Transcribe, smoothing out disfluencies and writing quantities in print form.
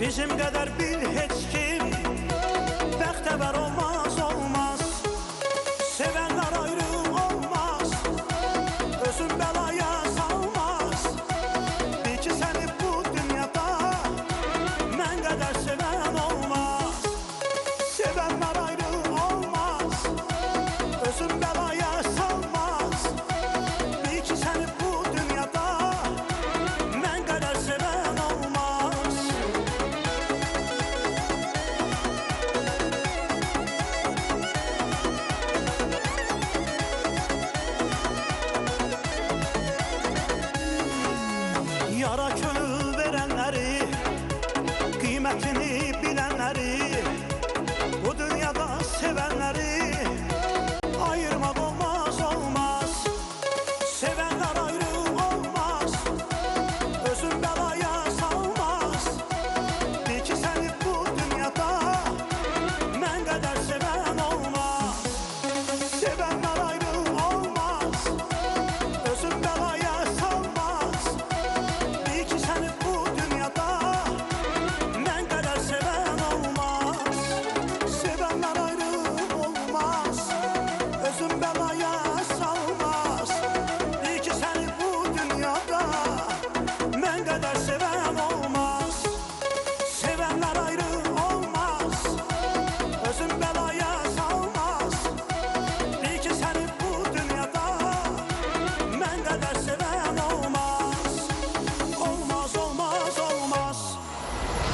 Bizim qədər bil heç kim Bəxtəvər olmaz, olmaz. Sevənlər ayrı olmaz, Özün bəlaya salmaz. Bil ki səni bu dünyada Mən qədər sevən olmaz. Sevənlər ayrı olmaz, Özün bəlaya salmaz. Bil ki səni bu dünyada Mən qədər sevən olmaz. Yara könül verenleri kıymetini